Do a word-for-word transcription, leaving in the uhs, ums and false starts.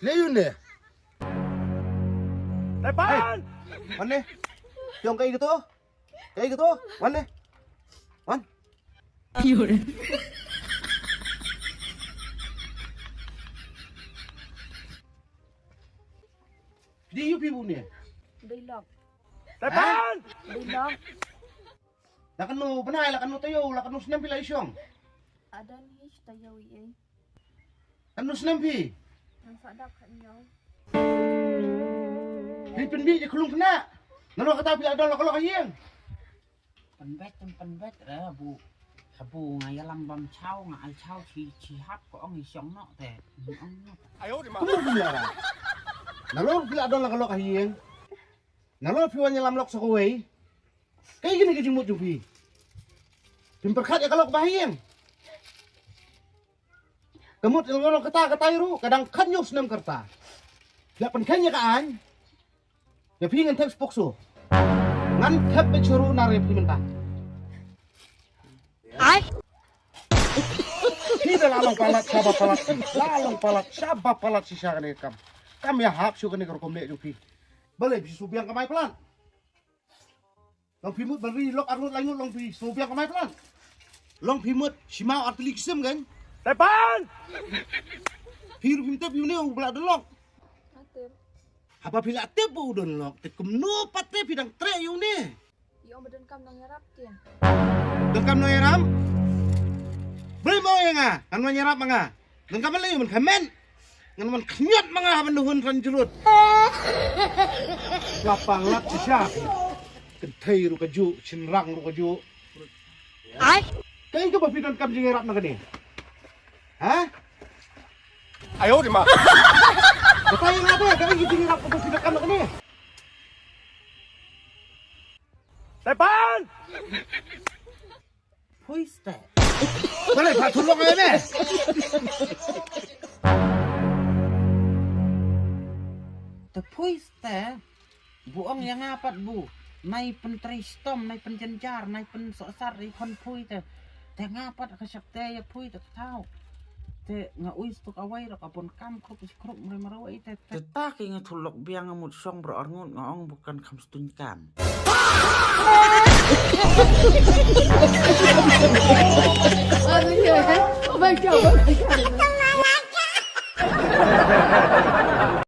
Lei ïu ne. Tepan! Wan ne. Ïong kai gitu. Kai gitu. Wan ne. Wan. Di ïu phi bu ne. Dei lok. Tepan! Dei lok. La kano bnai, la kano taïew, la kano snem phi la ïashong? Adon hi taïew i ei. Kano snem phi? Nang sa dap khat ñiew. Phi pynbit ïa khulung khynnah. Nalor kata phi la don la ka lok ha ïing. Pynbeit, pynbeit re bu. Habu nga ïalam bam chaw, nga ai chaw chi chi hap ko ong i shong noh te. Ong noh. Kumno kumno ra. Nalor phi la don la ka lok ha ïing. Nalor phi wan ïalam lok sa kawei. Kaei kane ka jingmut jong phi? Phim pyrkhat ïa ka lok ba ha ïing. Ka mut ïa ka lok kata kata ruh ka dang khatñiew snem ka rta. Ïa pynkheiñ ïa ka aiñ. Ïa phi ngan thep spokso. Ngan thep beit shuh ruh na re phi mynta. Ai. Phi da la long palat shaba palat. La long palat shaba palat shisha kane ka kam. Kam ïahap shuh kane ka rukom leh jong phi. Balei phi shu biang kamai palat? Long phi mut ban ri lok ar ngut lai ngut long phi shu biang kamai palat. Long phi mut shi maw ar tylli ki sim kan. Tepan! Phi ruh phim tip ïu ne u ba la don lok. Nga tip. Haba phi la tip ba u don lok te kumno pat te phi dang treh ïu ne. Ïoh ba donkam nongïarap tiang. Donkam nongïarap? Balei mo ïa nga ngan wan ïarap ma nga. Donkam balei man khamen. Ngan wan khñiot ma nga ha ban da hun tran jrut. Nga pang lap shisha. Kynthei ruh kajuh, shynrang ruh kajuh. Ai. Kaei kaba phi donkam jingïarap na kane? Ha? Ayo di ma. Batai nga te, kaei ka jingïarap kaba phi donkam na kane? Tepan! Pui ste. Balei pha thulok ai ne? Te pui ste. Bu ong ïa nga pat bu. Nai pyntrei stom, nai pynjynjar, nai pynsohsar, nai pynpui te. Te nga pat ka shakte ïa pui te thaw. Te nga ui stuk awai rak abon kam krup krup mre mre wai te. Te ta ki nga thulok biang nga mut shong bro arngut nga ong bukan kham stung kam. Oh my God, oh my God.